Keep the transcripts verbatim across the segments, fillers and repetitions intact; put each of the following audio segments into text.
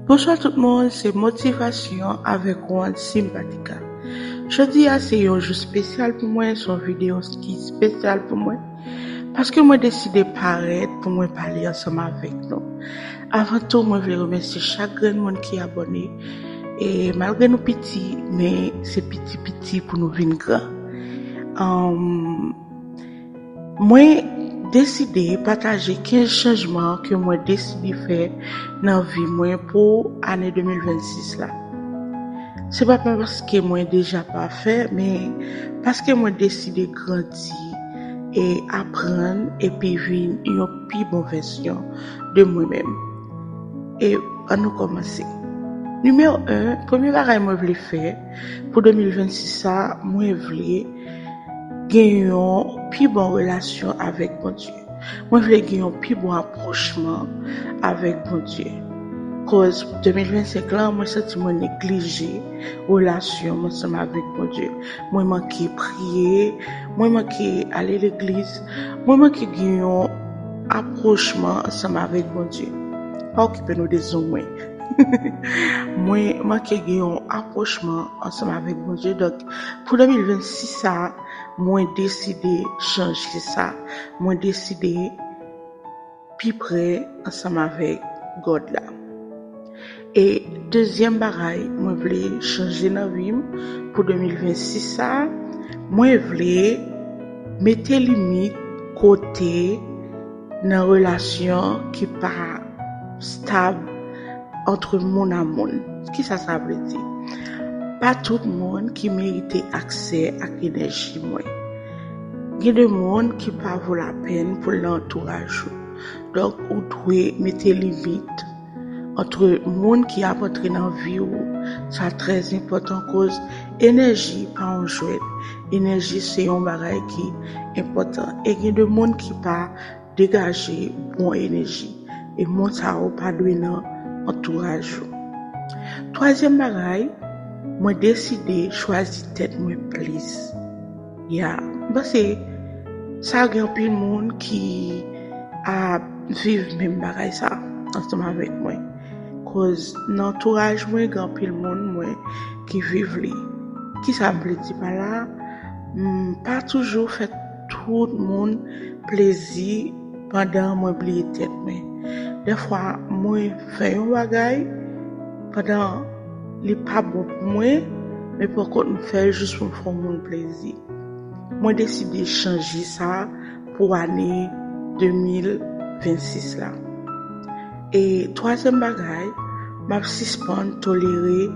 Bonswa tout moun, se Motivasyon avèk Juan Simpatica. Jodi a se yon jou espesyal pou mwen, se yon videyo ki espesyal pou mwen. Paske mwen deside parèt pou mwen pale ansanm avèk nou. Avan tou, mwen vle remèsye chak grenn moun ki abòne. E malgre nou piti, men se piti piti pou nou vin gran. Anm, mwen deside pataje kenz chanjman ke mwen deside fè nan vi mwen pou ane de mil vennsis la. Se pa paske mwen deja pafè, men paske mwen deside grandi e aprann epi vin yon pi bon vèsyon de mwen menm. E ann nou kòmanse. Nimewo en, premye bagay mwen vle fè pou de mil vennsis sa, mwen vle gen yon pi bon relasyon avèk Bondye. Mwen vle gen yon pi bon apwochman avèk Bondye. Koz de mil vennsenk lan, mwen santi mwen neglije relasyon m ansanm avèk Bondye. Mwen manke priye, mwen manke ale legliz, mwen manke gen yon apwochman ansanm avèk Bondye. Pa okipe nou de zong mwen. Mwen manke gen yon apwochman ansanm avèk Bondye. Donk, pou de mil vennsis sa, mwen deside chanje sa. Mwen deside pi pre ansanm avèk God la. E dezyèm bagay mwen vle chanje nan vi m pou de mil vennsis sa, mwen vle mete limit kote nan relasyon ki pa stab antre moun a moun. Kisa sa vle di? Pa tout moun ki merite aksè ak enèji mwen. Gen de moun ki pa vo lapèn pou l nan antouraj ou. Donk, ou dwe mete limit antre moun ki ap antre nan vi w. Sa trè enpòtan koz enèji pa yon jwèt. Enèji se yon bagay ki enpòtan. E gen de moun ki pa degaje bon enèji. E moun sa yo pa dwe nan antouraj ou. Twazyèm bagay, mwen deside chwazi tèt mwen plis. Ya, m panse sa gen anpil moun ki ap viv menm bagay sa ansanm avèk mwen. Koz nan antouraj mwen, gen anpil moun mwen ki viv li. Kisa m vle di pa la? M pa toujou fè tout moun plezi pandan mwen bliye tèt mwen. Dèfwa, mwen fè yon bagay pandan li pa bon pou mwen, men pankont m fè l jis pou m fè yon moun plezi. Mwen deside chanje sa pou ane de mil vennsis la. E twazyèm bagay, m ap sispann tolere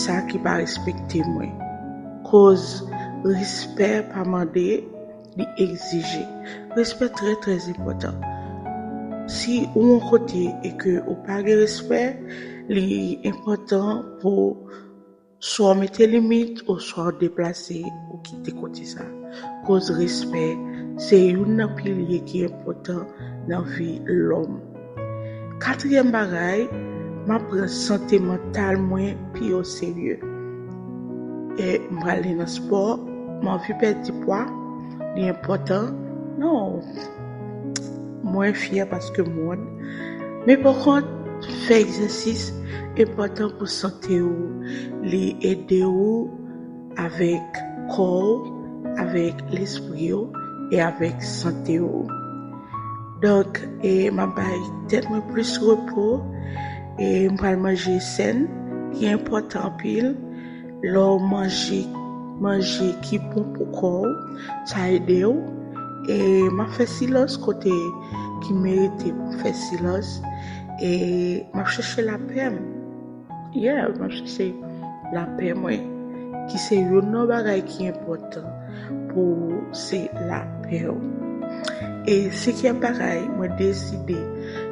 sa ki pa respekte mwen. Koz respè pa mande, li egzije. Respè trè, trè enpòtan. Si ou yon kote e ke ou pa gen respè, li enpòtan pou swa w mete limit oswa w deplase, ou kite kote sa. Koz respè se youn nan pilye ki enpòtan nan vi lòm. Katriyèm bagay, m ap pran sante mantal mwen pi oserye. E m prale nan spò, m anvi pèdi pwa, li enpòtan. Non, mwen fyè paske m wonn. Men pankont, fè egzèsis enpòtan pou sante w. Li ede w avèk kò w, avèk lespri w e avèk sante w. Donk, e, m ap bay tèt mwen plis repo. E m pral manje sèn, ki enpòtan anpil. Lè w manje, manje ki bon pou kò w, sa ede w. E m ap fè silans kote ki merite pou m fè silans. E m ap chèche lapè m. Yeah, m ap chèche lapè mwen, ki se youn nan bagay ki enpòtan pou ou, se lapè w. E senkyèm bagay, mwen deside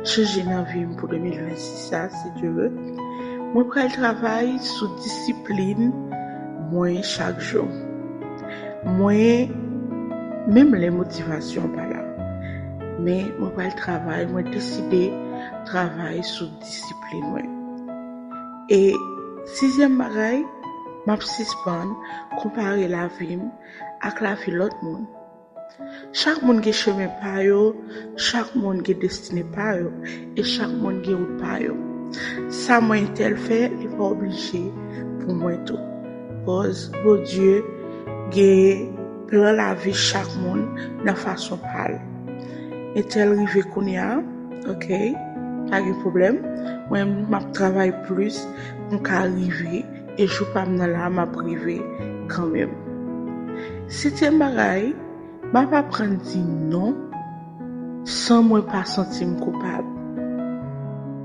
chanje nan vi m pou de mil vennsis sa, si Dye vle. Mwen pral travay sou disiplin mwen chak jou. Mwen, menm lè motivasyon pa la, men mwen pral travay, mwen deside travay sou disiplin mwen. E sizyèm bagay, m ap sispann konpare lavi m ak lavi lòt moun. Chak moun gen chemen pa yo, chak moun gen destine pa yo, e chak moun gen wout pa yo. Sa mwen entèl fè, li pa oblije pou mwen tou. Koz Bondye gen plan lavi chak moun nan fason pa l. Entèl rive kounye a, ok, pa gen pwoblèm. Mwen, m ap travay plis pou m ka rive, e jou pa m nan la, m ap rive kanmenm. Setyèm bagay, m ap aprann di non san mwen pa santi m koupab.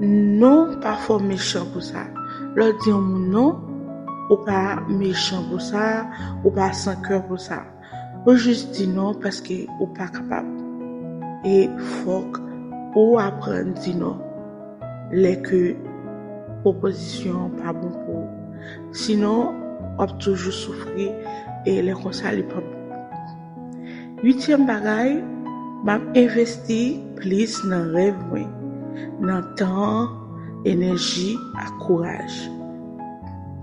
Non pa fò mechan pou sa. Lè w di yon moun non, ou pa mechan pou sa, ou pa san kè pou sa. Ou jis di non paske ou pa kapab. E fòk ou aprann di non lè ke pwopozisyon an pa bon pou ou. Sinon, w ap toujou soufri e lè konsa li p ap bon pou ou. Uityèm bagay, m ap envesti plis nan rèv mwen, nan tan, enèji ak kouraj.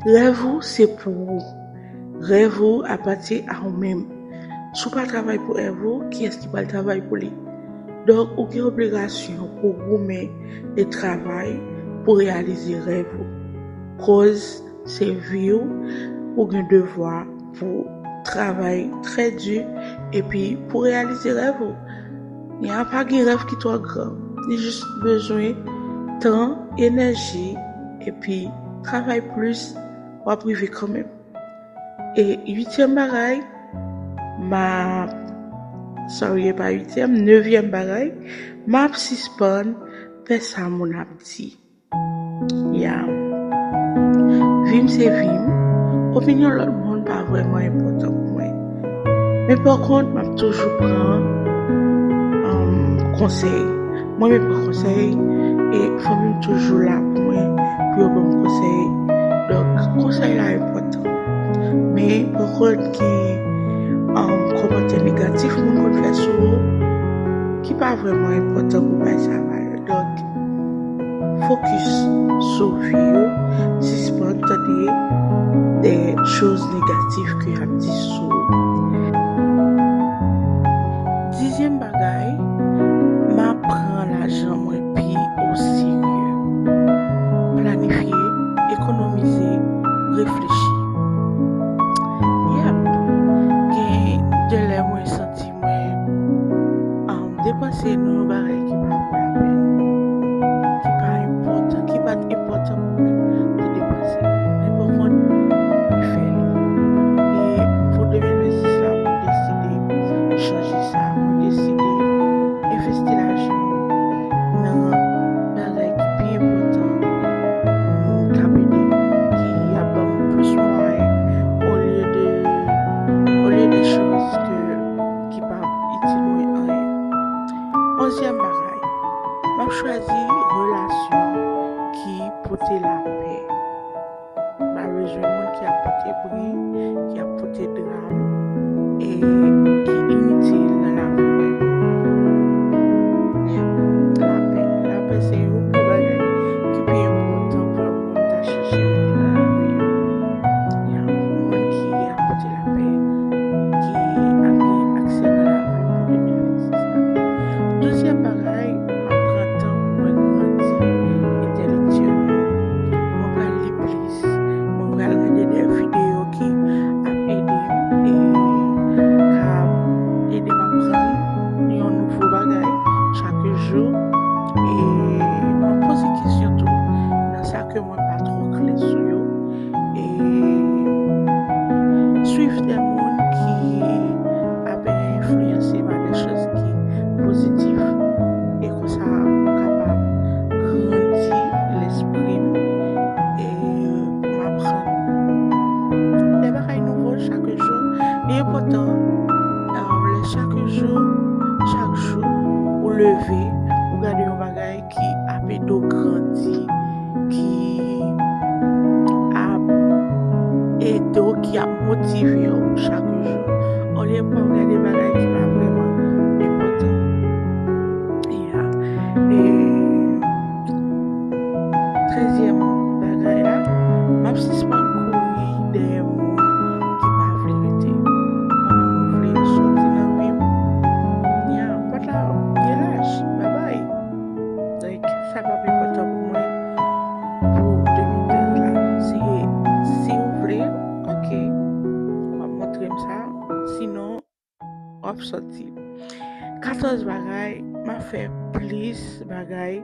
Rèv ou se pou ou. Rèv ou apatyen a ou menm. Si w pa travay pou rèv ou, kiyès ki pral travay pou li? Donk, ou gen obligasyon pou goumen e travay pou reyalize rèv ou. Koz se vi w, ou gen devwa pou travay trè di epi pou reyalize rèv ou. Ni a pa gen rèv ki twò gran. Li jis bezwen tan, enèji, epi travay plis, w ap rive kanmenm. E uityèm bagay, m ap, sorry, e pa uityèm, nevyèm bagay, m ap sispann fè sa moun ap di. Ya. Vi m se vi m. Opinyon lòt moun pa vrèman enpòtan pou mwen. Men pa kont, m ap toujou pran, um, konsèy. Mwen menm pran konsèy, e fanmi m toujou la pou mwen, pou yo ban m konsèy. Donk, konsèy la enpòtan. Men, pa kont, gen, um, kòmantè negatif moun konn fè sou ou, ki pa vrèman enpòtan pou bay sa valè. Donk, fokis sou vi w, sispann tande de choz negatif ke y ap di sou ou. Dizyèm bagay, m ap pran lajan mwen pi oserye. Planifye, ekonomize, reflechi. Yep, gen de lè mwen santi mwen, um, depanse nan yon bagay ki pa vo lapèn, ki pa enpòtan, ki pa t enpòtan pou mwen te depanse. Men pa kont, mwen fè li. E pou de mil vennsis la, mwen deside chanje sa. Mwen deside envesti lajan nan bagay ki pi enpòtan, k ap ede m, ki ap ban m plis mwayen, olye de, olye de choz ke, ki p ap itil mwen anyen. Onzyèm bagay, m ap chwazi relasyon ki pote lapè. M pa bezwen moun ki ap pote bri, ki ap pote dram, e ki initil nan lavi mwen. Lapè. Lapè se youn nan bagay ki pi enpòtan pou yon moun ta chèche mete nan lavi l. Ya, moun ki ap pote lapè, ki ap gen aksè nan lavi pou de mil vennsis la. Douzyèm bagay, m ap pran tan pou mwen grandi entèlektyèlman. Mwen pral li plis, mwen pral gade de videyo ki ap ede m e k ap ede m aprann yon nouvo bagay chak jou. E mwen poze kesyon tou nan sa ke mwen pa twò klè sou yo. E swiv de moun ki ap enfliyanse m a de choz ki pozitif. E konsa, m kapab grandi lespri m e pou m aprann de bagay nouvo chak jou. Li enpòtan, um, lè chak jou, chak jou, ou leve, ou gade yon bagay ki ap ede w grandi, ki ap ede w, ki ap motive w chak jou, olye pou w ap gade bagay ki pa vrèman enpòtan. Ya. E trèzyèm bagay la, m ap sispann kouri dèyè moun ki pa vle rete. Moun vle soti nan vi m. Ya, pòt la gen laj. Babay. Like, sa p ap enpòtan pou mwen. katòz bagay, m ap fè plis bagay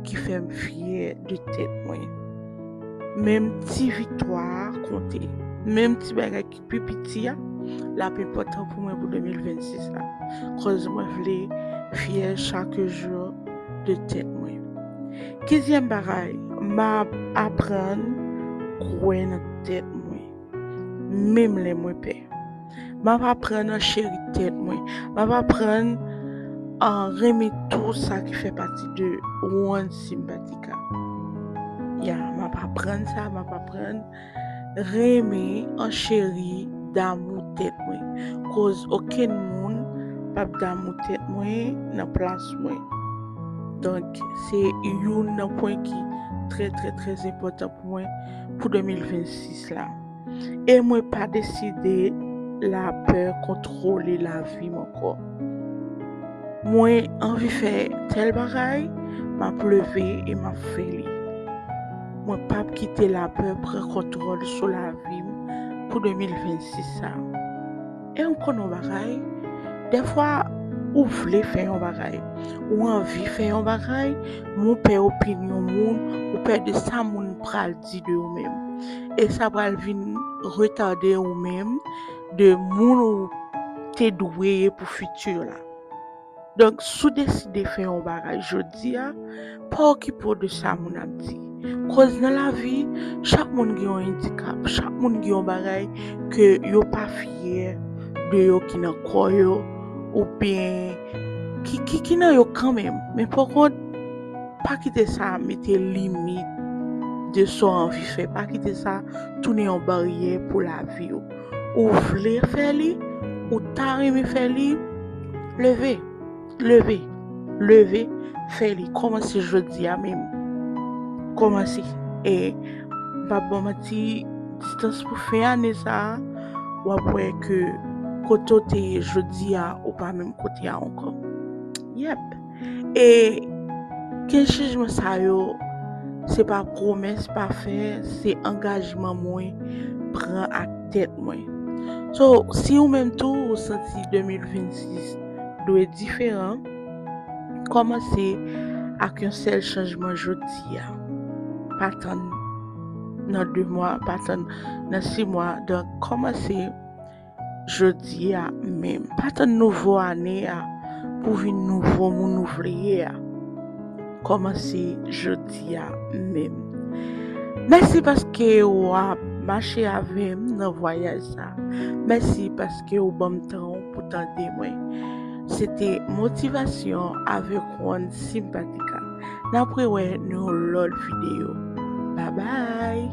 ki fè m fyè de tèt mwen. Menm ti viktwa a konte. Menm ti bagay ki pi piti a, l ap enpòtan pou mwen pou de mil vennsis la. Koz mwen vle fyè chak jou de tèt mwen. Kenzyèm bagay, m ap aprann kwè nan tèt mwen, menm lè mwen pè. M ap aprann an cheri tèt mwen. M ap aprann an renmen tou sa ki fè pati de One Simpatica. Ya, m ap aprann sa, m ap aprann renmen an cheri damou tèt mwen. Koz okenn moun p ap damou tèt mwen nan plas mwen. Donk, se youn nan pwen ki trè, trè, trè enpòtan pou mwen pou de mil vennsis la. E mwen pa deside lapè kontwole lavi m ankò. Mwen anvi fè tèl bagay, m ap leve e m ap fè li. Mwen p ap kite lapè pran kontwòl sou lavi m pou de mil vennsis sa. E w konn yon bagay, dèfwa ou vle fè yon bagay, ou anvi fè yon bagay, men w pè opinyon moun, ou pè de sa moun pral di de ou menm. E sa pral vin retade ou menm de moun ou te dwe ye pou fiti la. Donk, si w deside fè yon bagay jodi a, pa okipe w de sa moun ap di. Koz nan lavi, chak moun gen yon andikap, chak moun gen yon bagay ke yo pa fyè de yo ki nan kò yo, oubyen ki, ki, ki nan yo kanmenm. Men pa kont, pa kite sa mete limit de sa w anvi fè. Pa kite sa tounen yon baryè pou lavi w. Ou vle fè li, ou ta renmen fè li, leve, leve, leve, fè li. Kòmanse jodi a menm. Kòmanse. E m p ap ba w manti, distans pou fen ane sa a, w ap wè ke kote w te ye jodi a, ou pa menm kote a ankò. Yep. E kenz chanjman sa yo, se pa pwomès pa fè, se angajman mwen pran ak tèt mwen. So, si ou menm tou ou santi de mil vennsis dwe diferan, kòmanse ak yon sèl chanjman jodi a. Pa tann nan de mwa, pa tann nan sis mwa. Donk, kòmanse jodi a menm. Pa tann nouvo ane a pou vin nouvo moun ou vle ye a. Kòmanse jodi a menm. Mèsi paske w ap mache avè m nan vwayaj sa. Mèsi paske w ban m tan w pou tande mwen. Se te Motivasyon avèk One Simpatica. N ap rewè nan yon lòt videyo. Babay!